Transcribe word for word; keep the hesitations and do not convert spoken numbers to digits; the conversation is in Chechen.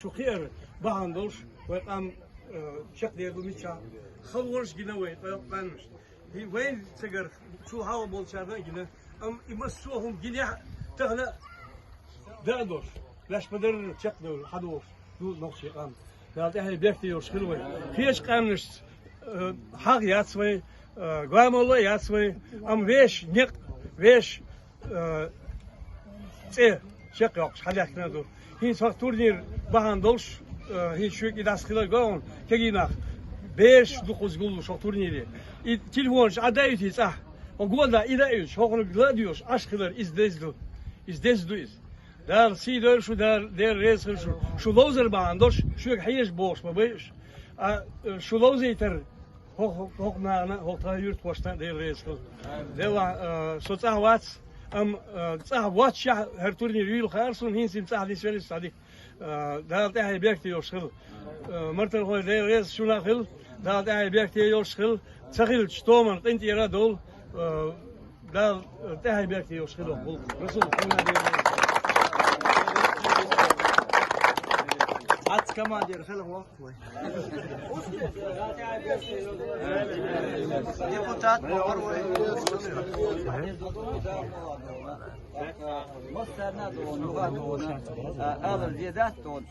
Шу кхиар бахьана долуш, вай къам, э, чекхдер ду миччахь. Халонаш гина вай, къа-, къаьмнаш. И вайн цагара чул хьалха болчарна а гина. Амма и массо а хӀума гинехь а, тахана а даа долуш, лаьш ма-дарра чекхдевлла хьадолуш ду нохчийн къам. Дала тӀаьхье беркате йолуш хила вай. Кхечу къаьмнашца, э, хьагӀ яц вай, э, гамалла а яц вай, амма вешан некъ, вешан э, цӀе чекхйоккхуш хьадаьхкина ду. ХӀинца хӀокху турнир бахьана долуш, э, хӀинца шуьга и дӀасахилар гой хьуна, кегий нах, бераш дукхаза гуллуш хӀокху турнире. И телефонаш Ӏа даийтий цӀахь, хӀокху года и даийтуш, хӀокхунга ла а доьшуш, Ӏаш хилар иза деза ду. Иза деза ду иза. Дала сий дойла шу, Дала, Дела реза хила шу. Шу ловзар бахьана долуш, шуьга хьежа бохуш ма байъаш. А, э, шу ловзийтар хӀокху, хӀокху нахана, хӀокху тхан юьртахошна Дела реза хуьлда. Делахь, а, со цӀахь вац, амма, а, цӀахь воццушехь хӀара турнир юйла хаьара суна, хӀинца цӀахь нисвелла иза цхьа дика. А, Дала тӀаьхье беркате йолуш хила. А, мартархой, Дела реза шуна а хила, Дала тӀаьхье беркате йолуш хила. Ца хилча, томан къинтӀера а довла. А, Дала тӀаьхье беркате йолуш хила гӀуллакх. Расул, хьуна Дела реза. Цхьацца командир хила воккху вай. Депутат вахар вай. Массарна а догӀу, юха а догӀу. Алар де дац догӀу.